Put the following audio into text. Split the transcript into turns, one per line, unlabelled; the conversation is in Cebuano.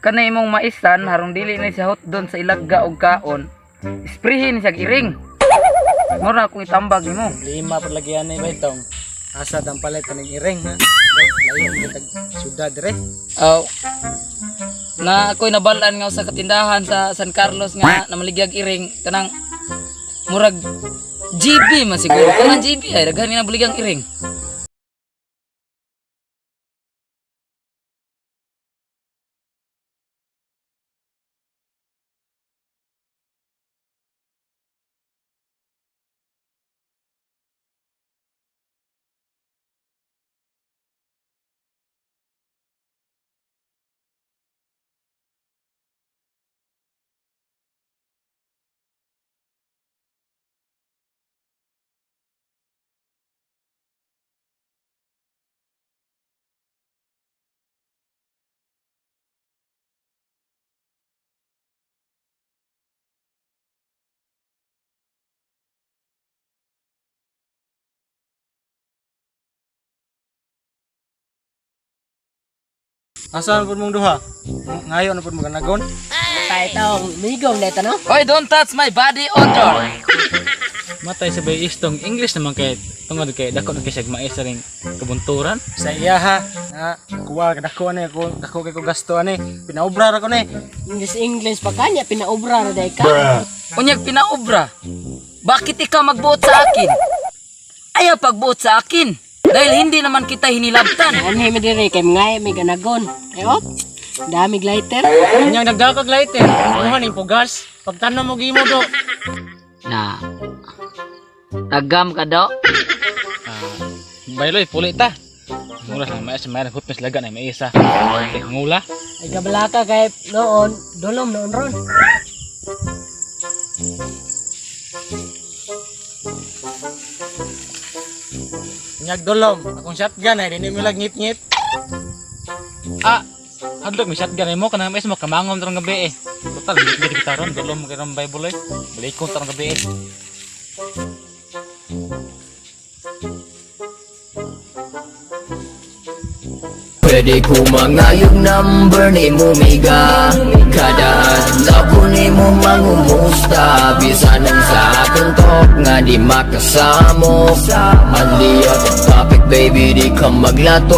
Kanay imong maisan harong dili na siya hotdon sa ilagga og kaon. Isprehin siya iring. Mura akong itambag nimo.
Lima pa lagi ani ba itong. Asa tang palit kaning iring ha. Layo mo tag syudad dire.
Aw. Na ako'y nabalaan nga sa katindahan sa San Carlos nga namaligyag iring kanang murag GB man siguro. Kanang GB ay daghan ni nabaligyang iring.
Asa na pud mong duha? Ngayo na pud mo ganagon.
Tay tong migong na ito, no?
Oy, don't touch my body odor.
Matay sa bay istong English naman kay tungod kay dako na kay siya mais sa ring kabunturan.
Sa iya ha. Na kuha ka dako ani ako dako kay ko gasto ani. Pinaobra ra ko ni.
English English pa kanya, pinaobra ra day ka.
Unyag pinaobra. Bakit ikaw magbuot sa akin? Ayaw pagbuot sa akin. Dahil hindi naman kita hinilabtan.
Anhi mi diri kay mga may ganagon. Ay op. Dami lighter.
Unyang nagdakag lighter. Kuha ning pugas. Pagtanom mo gimo do.
Na. Tagam ka do.
Bayloy puli ta. Mura lang mais may hutmes laga na may isa. Kay ngula.
Ay gabalaka kay noon, dulom noon ron.
Unyag dolom. Akong shotgun ay dili mo lag ngit-ngit.
Ah, hadlok may shotgun mo kanang mais mo kamangom tarong gabi eh. Total ngit ngit kita ron dolom kay ron Bible eh. Balikon tarong gabi eh.
Pwede ko mangayog number ni mo miga. Kada adlaw ko ni mo mangumusta. Bisan ang sa akong talk nga di makasamo. Andi out of topic, baby, di ka maglato.